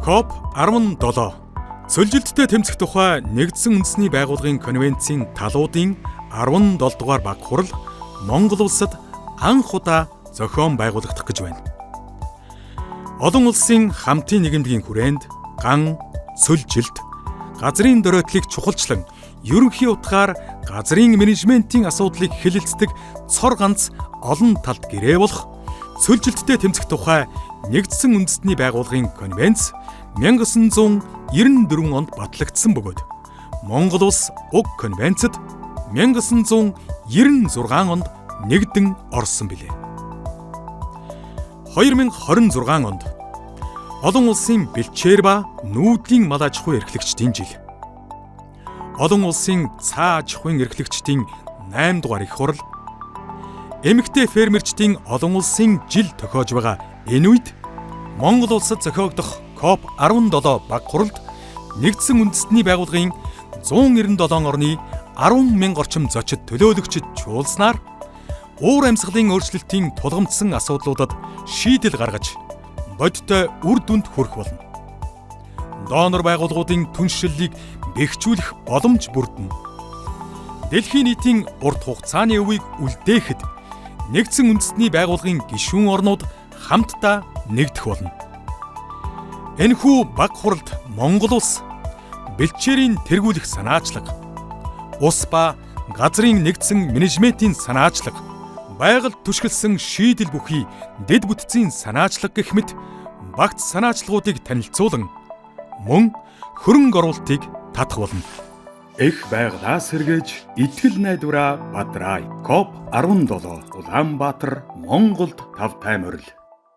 COP 17 Цөлжилттэй тэмцэх тухай Нэгдсэн Үндэсний Байгууллагын Конвенцийн талуудын 17 дугаар баг хурал Монгол улсад анх удаа зохион байгуулагдах гэж байна. Олон улсын хамтын нийгэмлэгийн хүрээнд ган, цөлжилт, газрын дөрөөтлийг чухалчлан ерөнхий утгаар газрын менежментийн асуудлыг хэлэлцдэг цор ганц олон талд гэрээ болох цөлжилттэй тэмцэх тухай Нэгдсэн Үндэстний Байгууллагын Конвенц 1994 онд батлагдсан бөгөөд Монгол улс уг конвенцэд 1996 онд нэгдэн орсон билээ. 2026 онд олон улсын бэлчээр ба нүүдлийн мал аж ахуйн эрхлэгчдийн жил. Олон улсын цаа аж ахуйн эрхлэгчдийн 8 дугаар их хурал, эмэгтэй фермерчдийн олон улсын жил тохиож байгаа энэ үед Монгол улсад зохиогдох COP 17 баг хуралд Нэгдсэн Үндэстний Байгууллагын 197 орны 10 мянга орчим зочид төлөөлөгчид чуулснаар уур амьсгалын өөрчлөлтийн тулгамдсан асуудлуудад шийдэл гаргаж бодиттой үр дүнд хүрэх болно. Донор байгууллагуудын түншлэлийг бэхжүүлэх боломж бүрдэнэ. Дэлхийн нийтийн урт хугацааны өвийг үлдээхэд Нэгдсэн Үндэстний Байгууллагын гишүүн орнууд хамтдаа нэгдэх болно. Энэхүү баг хуралд Монгол улс бэлчээрийн тэргүүлэх санаачлага, ус ба газрын нэгдсэн менежментийн санаачлага, байгальд түшгэлсэн шийдэл бүхий дэд бүтцийн санаачлага гэх мэт багц санаачлагуудыг танилцуулан мөн хөрөнгө оруулалтыг татах болно. Эх байгалаа сэргээж итгэл найдвараа бадраа. COP 17 Улаанбаатар, Монголд тавтай морил.